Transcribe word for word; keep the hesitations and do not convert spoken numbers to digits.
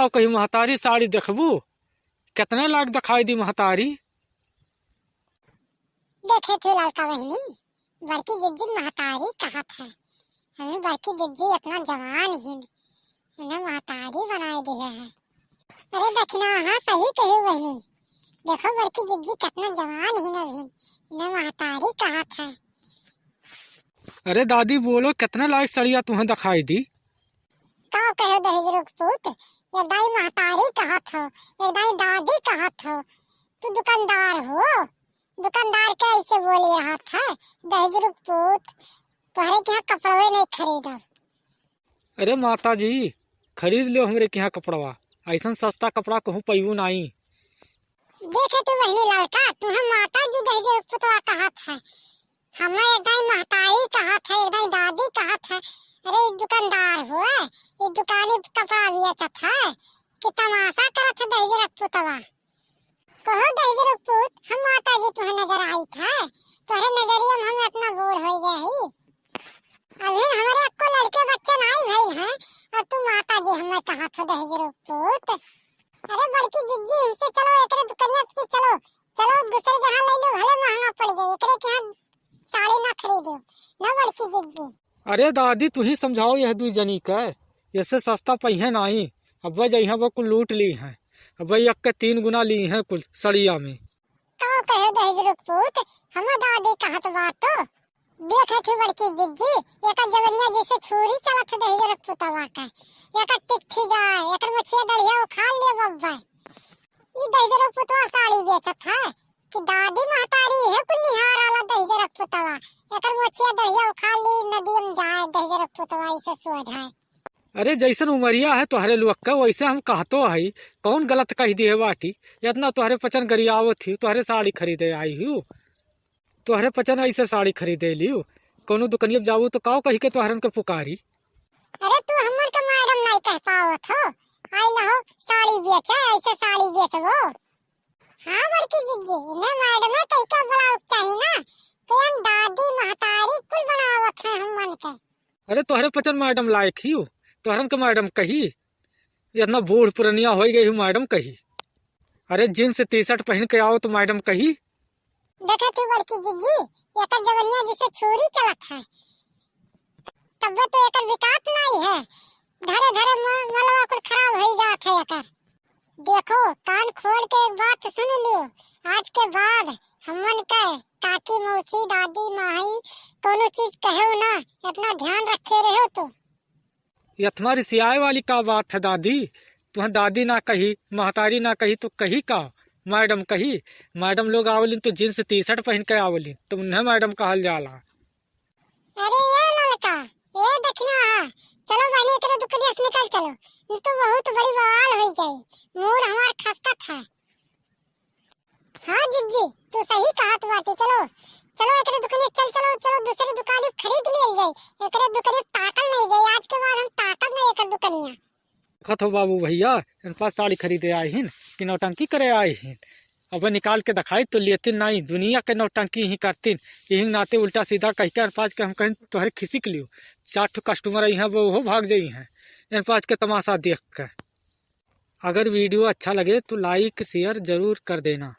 अउ कही महतारी साड़ी देखबू, केतने लायक देखाई दी महतारी। देखे थे ललका बहिनी, बड़की जिज्जी महतारी कहत है, हमें बड़की जिज्जी इतना जवान ही, इन्हें महतारी बनाए दिए है। अरे दखिना, हाँ सही कहे बहिनी, देखो बड़की जिज्जी कितना जवान ही ना बहिन, इन्हें महतारी कहत है। अरे दादी बोलो, कितना लायक सड़िया तुम्हें दिखाई दी? का कहे दहेजरो के पूत, एक दाई महतारी कहत हो, एक दाई दादी कहत हो, तू दुकानदार हो, दुकानदार के ऐसे बोली रहत है, दहेजरो के पूत, तोहरे के यहाँ कपड़वे नहीं खरीदब। अरे माता जी, खरीद लियो हमरे के यहाँ कपड़वा, ऐसन सस्ता कपड़ा कहूँ पैबू नाई। देखे तू बहिनी ललका, तुम्हें माता जी दहेजरो के पुतवा कहत है, हमें एक दाई महतारी कहत है, एक दाई दादी कहत है। अरे ई दुकानदार हो, ई दुकानी कपड़ा बेचत है कि तमाशा करत है दहेजरो के पुतवा। कहो दहेजरो के पूत, हम माता जी तुम्हें नजर आई था, तोहरे नजरिया में हम इतना बूढ़ हो गए ही। अभी हमारे अक्को लड़के बच्चे नाई भइल हैं, और तू माता जी हमें कहत हो दहेजरो के पूत। अरे बड़की जिज्जी, इनसे चलो, एकरे दुकनिया पे चलो, चलो दूसरे जहाँ ले लो, भले महंगा पड़ जाए, एकरे के यहाँ साड़ी ना खरीदो ना बड़की जिज्जी। अरे दादी, तू ही समझाओ यह दुई जनी के, इससे सस्ता पहिए नाई। अब वह जइहाँ वो कुल लूट ली हैं, अब वह एक के तीन गुना ली हैं कुल सड़िया में। का कहे दहेजरो के पूत, हम दादी कहत बात तो देखे थी बड़की जिज्जी, एकर जवनिया जैसे छुरी चलत है दहेजरो के पुतवा का, एकर टिकठी जाए, एकर मोछिया दढ़िया उखाड़ ले बब्बा। ई दहिजरो पुतवा साड़ी बेचत है कि दादी महतारी है कुल निहार आला दहिजरो पुतवा। एकर मोछिया दढ़िया उखाड़ ली, नदिया में जाए दहिजरो पुतवा, इसे सोझ है। अरे जैसन उमरिया है तोहरे लोग का, वैसे हम कहतो है, कौन गलत कह दिए बाटी? इतना तोहरे पचन गरियावत ही, तोहरे साड़ी खरीदे आई हूँ, तोहरे पचन ऐसे साड़ी खरीदे लियो। कौनो दुकनिया जाबू तो काव कही के तोहरन के पुकारी? अरे तू हमन के मैडम नहीं कह पावत हो, आई लहो साड़ी बेचे, ऐसे साड़ी बेचबो। हाँ बड़की जिज्जी, इन्हें मैडम कह के बुलावे के चाही ना, तो हम दादी महतारी कुल बनावत है हमन के। अरे तोहरे पचन मैडम लायक ही हो, तोहरन के मैडम कही? इतना बूढ़ पुरनिया हो गई हो मैडम कही? अरे जींस टी शर्ट पहन के आओ तो मैडम कही? देखे थी बड़की जिज्जी, एकर जवनिया जैसे छुरी चलत है, तब्बे तो एकर विकास नहीं है, धरे धरे म-, मलवा कुल खराब हो जात है एकर। देखो, कान खोल के एक बात सुन लियो, आज के बाद हमन के काकी, मौसी, दादी, माई कोनो चीज कहो ना, इतना ध्यान रखे रहो तू। ये तुम्हारी सियाए वाली का बात है दादी? तुम्हें दादी ना कही, महतारी ना कही तो कही का? मैडम कही। मैडम लोग आवलिन तो जींस टी शर्ट पहन के आवलिन, तो उन्हें मैडम कहल जाला। अरे ये ललका, ये देखना है, चलो बहनी एकरे दुकनिया से निकल चलो, ये तो बहुत बड़ी बवाल हो जाई, मूड हमार खसकत है। हाँ जिज्जी, तू सही कहत बाटी। चलो, चलो एकरे दुकनिया चल चलो, चलो दूसरे दुकानी खरीद लियल जाई। एकरे दुकनिया ताकल नहीं जाई, आज के बाद हम ताकब नहीं एकर दुकनिया। देखत हो बाबू भैया, इन पास साड़ी खरीदे आए हिन कि नौटंकी करे आए हिन? अब निकाल के दिखाई तो लेतिन नहीं, दुनिया के नौटंकी ही करतिन। यही नाते उल्टा सीधा कह के अनपाज के हम कहें तोहरे खिसिक लियो, चार ठो कस्टमर आई हैं वो हो भाग जाई हैं अनपाज के तमाशा देख के। अगर वीडियो अच्छा लगे तो लाइक शेयर जरूर कर देना।